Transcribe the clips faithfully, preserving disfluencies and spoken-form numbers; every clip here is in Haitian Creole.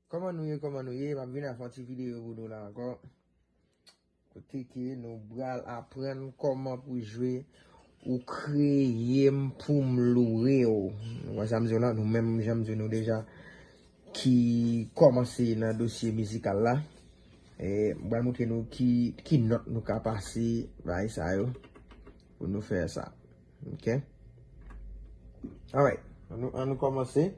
Kòman nou ye, kòman nou ye? M ap vin ak yon ti videyo pou nou la ankò. Kote ke nou pral aprann kòman pou jwe Ou kreye m pou m loure w. Nou wè sa m di w la, nou menm jan m di nou deja ki kòmanse nan dosye mizikal la. E, m pral montre nou ki, ki nòt nou ka pase, bagay sa yo, pou nou fè sa. Ok? Alright, ann nou, ann nou kòmanse.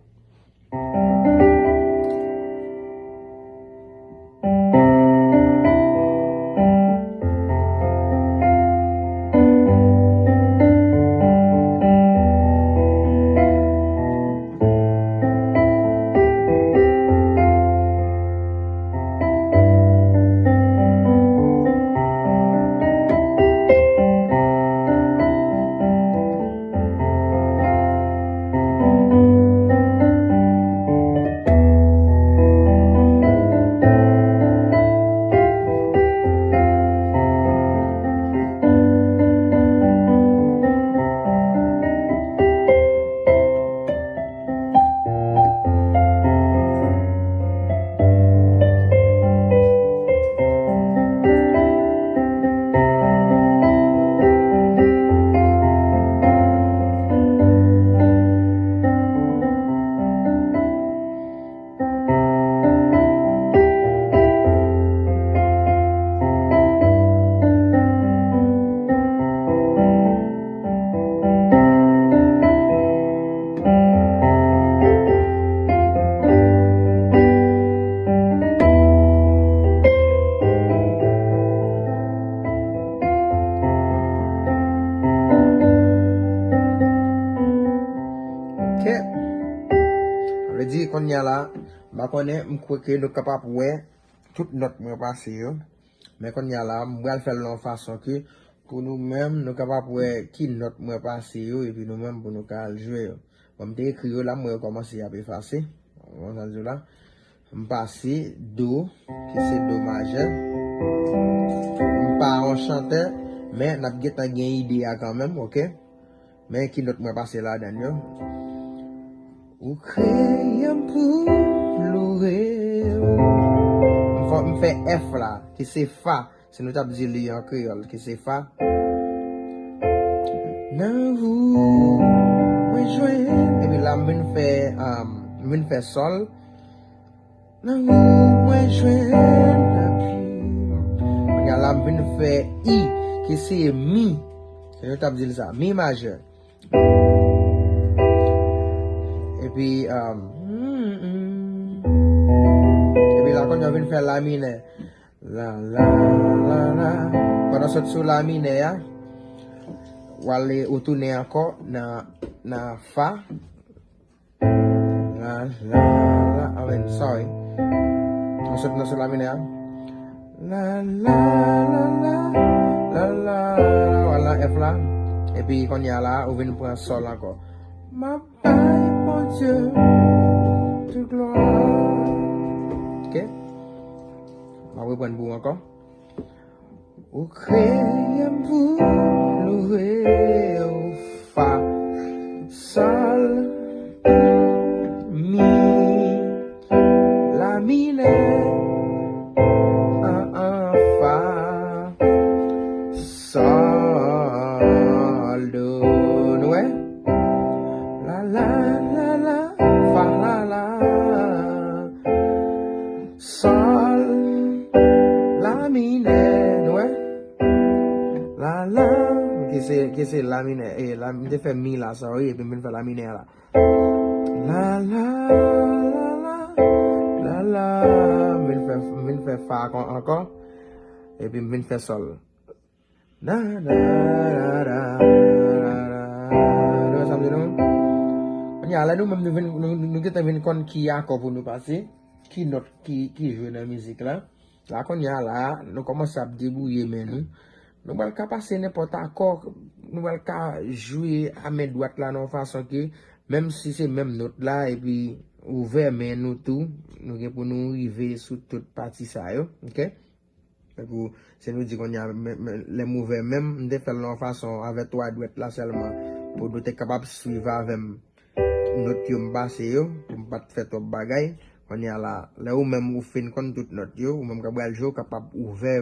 Ok. Sa vle di, kounye a la, m pa konnen, m kwè ke nou kapab wè tout nòt mwen pase yo. Men kounye a la, m pral fè l nan yon fason ke pou nou menm, nou kapab wè ki nòt mwen pase yo, epi nou menm pou nou ka al jwe yo. Bon, m te ekri yo la, m wè yo kòmanse ap efase. Ou konprann sa m di w la? M pase do, ki se do majè. M pa yon chantè, men n ap gentan gen ide a kanmenm, ok? Men ki nòt mwen pase ladan yo. Ou kreye m pou loure w. M fè, m fè F la, ki se fa. Si nou t ap di li an kreyòl, ki se fa. Nan ou mwen jwenn. Epi la, m vin fè, um, m vin fè sòl. Nan ou mwen jwenn lapi. Kounye a la, m vin fè i, ki se mi. Se nou t ap di l sa, mi majè. Epi, um, mm, mm. Epi la, kounye a, m vin fè la minè. La, la, la, la. Pandan w sot sou la minè a, w ale, ou tounen ankò nan, nan fa. La, la, la. I mean, sorry. Ou sot nan sou la minè a. La, la, la, la. La, la, la, la. W al nan F la. Epi kounye a la, ou vin pran sòl ankò. M ap bay Bondye tout glwa. Ok? M ap reprann pou ou ankò. Ou kreye m pou loure w, fa, sòl, mi, la minè, an, an, fa, sòl, do. Nou wè? La, la, la, la, fa, la, la. Sòl, la minè, nou wè? La, la, ki se, ki se la minè, e la, m te fè mi la, sorry, epi m vin fè la minè la. La, la, la, la, la, la, m vin fè, m vin fè fa ankò, ankò, epi m vin fè sòl. Na, na, na, na, na, na. Nou wè sa m di nou? Kounye a, lè nou menm nou vin, nou, nou, nou gentan vin konn ki akò pou nou pase, ki nòt ki, ki jwe nan mizik la. La, kounye a, la, nou kòmanse ap debouye men nou. Nou pral ka pase nenpòt akò, nou pral ka jwe a men dwat la nan yon fason ke, menm si se menm nòt la, epi ouvè men nou tou, nou gen pou nou rive sou tout pati sa yo, ok? Tankou, si nou di kounye a, men, men, lè m ouvè men m, m te fè l nan yon fason avè twa dwèt la sèlman, pou nou te kapab swiv avè m nòt yo m pase yo, pou m pa t fè twòp bagay. Kounye a la, lè ou menm ou fin konn tout nòt yo, ou menm k ap pral jwe, ou kapab ouvè,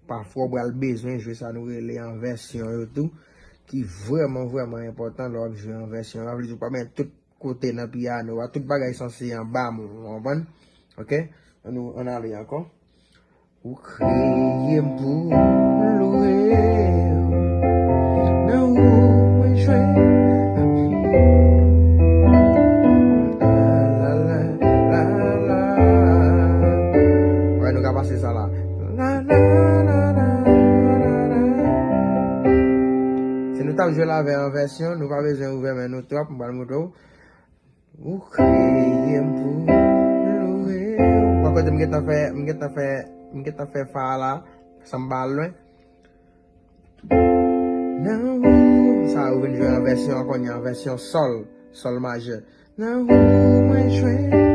pafwa ou pral bezwen jwe sa nou rele envèsyon yo tou, ki vrèman, vrèman enpòtan lè w ap jwe envèsyon. Sa vle di ou pa met tout kote nan pyano a, tout bagay sanse anba men w, ou konprann? Ok? Ann, ann ale ankò. Ou kreye m pou m lwe w. Nan ou mwen jwenn apui. La, la, la, la. Wè, nou ka pase sa la. La, la, la, la, la, la. Si nou t ap jwe l avè envèsyon, nou pa bezwen ouvè men nou twòp, m pral montre w. Ou kreye m pou m lwe w. Bon, kote m gentan fè, m gentan fè, m gentan fè fa a la, san m pa al lwen. Nan ou, sa ou vin jwe an vèsyon, kounye a an vèsyon sòl, sòl majè. Nan ou mwen jwenn